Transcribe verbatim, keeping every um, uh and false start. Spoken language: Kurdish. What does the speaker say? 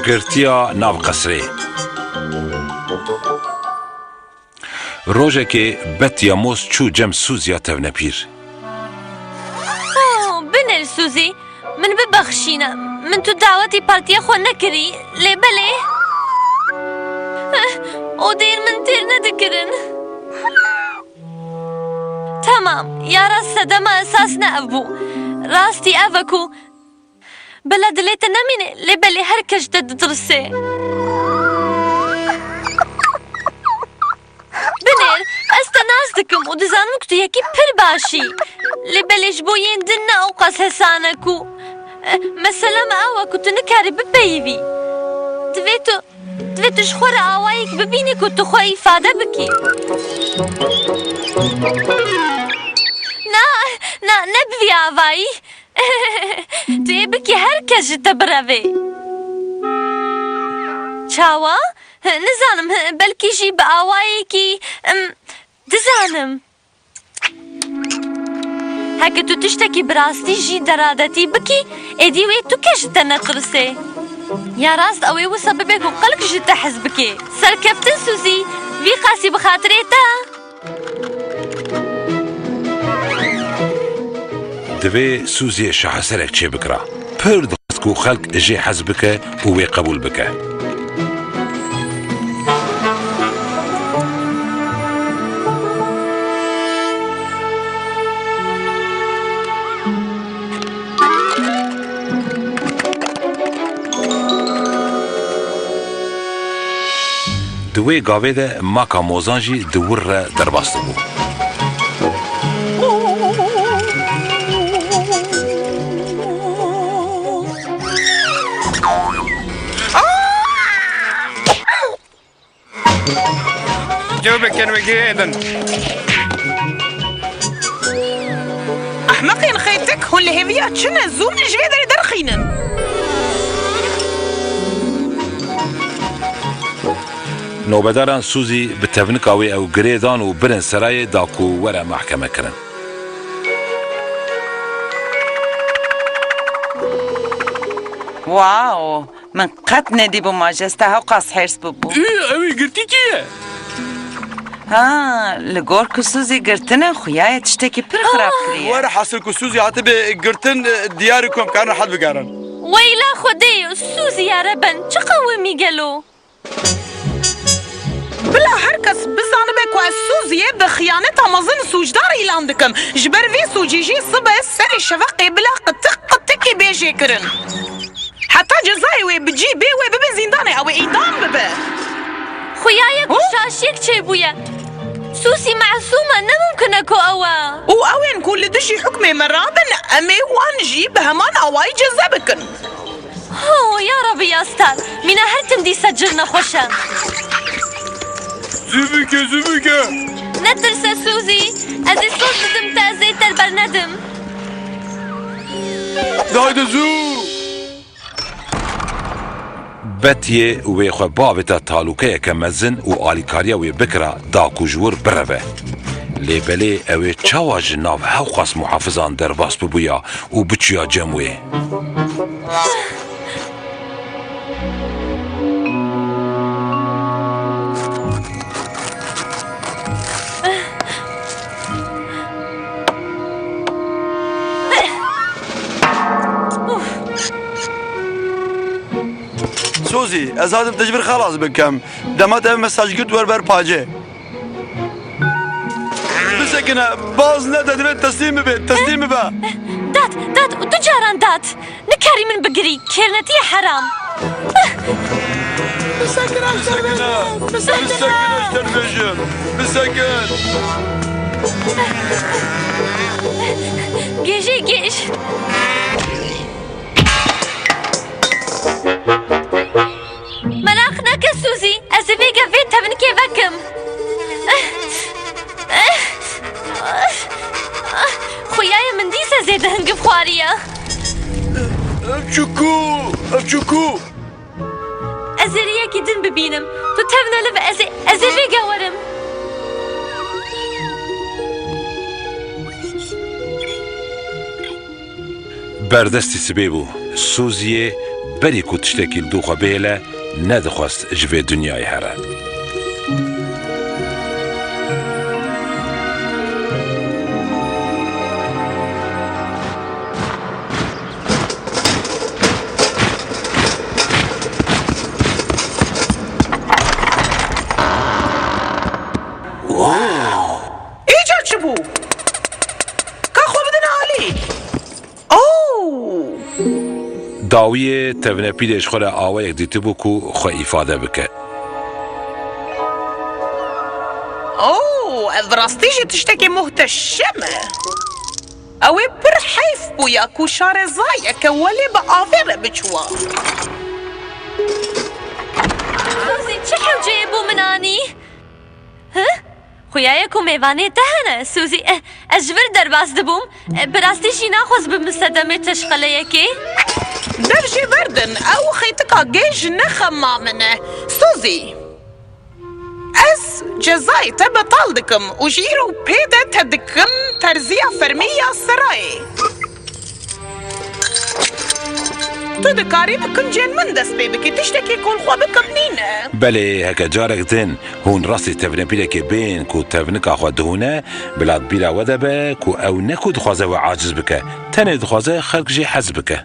Girtiya nav qesrê. Rojekê Betya Moz çû cem Suziya tevnepîr. Oh, binêr Suzi, min bibexşîne. Min tu dawetî partiya xwe nekirî, lê belê. O dêr min têr nedikirin. Tamam, ya rast sedema esas ne ev bû. Rastî ev e ku bila dilê te nemîne, lê belê her kes ji te ditirsê. Binêr, ez te nas dikim û dizanim ku tu yekî pir baş î. Lê belê ji bo yên din ne ewqas hesan e ku, eh, mesela me ew e ku tu nikarî bipeyivî. Divê tu, divê tu ji xwe re awayek bibînî ku tu xwe îfade bikî. Na, na, ne bi vî avayî. Tu ê bikî her kes ji te birevê. Çawa? Nizanim, belkî jî bi awayekî, em, dizanim. Heke tu tiştekî bi rastî jî deradetî bikî, êdî wê tu kes ji te netirsê. Ya rast ew ê wisa bibe ku xelk ji te hez bike. Serkeftin Suzî, vî qasî bi xatirê te. Divê Suziyê şaheserek çêbikira. Pir dixwest ku xelk jê hez bike û wê qebûl bike. Di wê gavê de maka mozan jî di wir re derbas dibû. Cewbekên wê girêdin. Ehmeqên xêtik, hûn li hêviya çi ne? Zû min ji vê derê derxînin. Nobedaran Suzî bi tevnika wê ew girê dan û birin serayê da ku were mehkeme kirin. Wow! Min qet nedîbû majeste hewqas hêrs bibû. Ê, ew ê girtî kî ye? Ha, li gor ku Suzî girtin e, xuya ye tiştekî pir xirab kiriye. Were hasil ku Suzî hatibe girtin, e, diyar e ku em karin rehet bigerin. Weyla Xwedê, Suzî ya reben, çi qewimî gelo? Bila her kes bizanibe ku ez Suziyê bi xiyaneta mezin sûcdar îlan dikim. Ji ber vê sûcî jî sibe serê şeveqê bila qitik qitikî bê jêkirin. Heta cezayê wê bi cî bê wê bibe zîndanê, ew ê îdam bibe. Xuya ye ku Hû? şaşiyek çêbûye. Suzî mesûm e, ne mimkun e ku ew e. Û ew ên ku li dijî hukmê me rabin, em ê wan jî bi heman awayî ceze bikin. Ho, ya Rebî ya star, mîna her tim dîsa cil nexweş e. Zû bike, zû bike. Netirse Suzî, ez ê soz didim te, ez ê te li ber nedim. De haydi zû. Betiyê wê xwe biavêta talûkeyeke mezin û alîkariya wê bikira da ku ji wir bireve. Lê belê ew ê çawa ji nav hewqas muhafizan derbas bibûya û biçûya cem wê? Sozî, ez hatim te ji vir xelas bikim. Dema te ev mesaj girt, wer ber pacê. Bisekine, baz nede, divê teslîm bibe, teslîm bibe. Dat, dat, û du caran dat. Nikarî min bigirî, kêrnetiyê heram. Bisekine, bisekine, bisekine. Bisekine, ji te dibêjim. Bisekin. Gêjê gêj. Meraq neke Suzî, ez ê vêga vê tevnikê vekim. Xuya ye min dîsa zêde hingiv xwariye. Ev çi ku? Ev çi ku? Ez ê riyekî din bibînim. Tu tevne li ve, ez ê, ez ê vêga werim. Berdestî sibê bû. Suziyê berî ku tiştekî li dû xwe bihêle, nedixwest ji vê dinyayê here. Îcar çi bû? Ka xwe bidin alî. Oh! Dawiyê tevnepîlê ji xwe re awayek dîtibû ku xwe îfade bike. Oh, ev rastî jî tiştekî muhteşem e. Ew ê pir heyf bûya ku şarezayeke welê bi avê re biçûwa. Suzy, çi hewceyê bo min anî? Hi? Xuya ye ku mêvanê te hene, Suzy. Eh, ez ji vir derbas dibûm. Eh, bi rastî jî naxwest bibim sedemê teşqeleyekê. Dev jê berdin, ew xêtika gêj ne xema min e. Suzy, ez cezayê te betal dikim û ji îro pê de te dikim terziya fermî ya serayê. Tu dikarî bi kincên min dest pê bikî, tiştekî ku li xwe bikim nîne. Belê, heke carek din hûn rastî tevnepîlekê bên ku tevnika xwe dihûne, bila di bîra we de be ku ew ne ku dixwaze we aciz bike, tenê dixwaze xelk jê hez bike.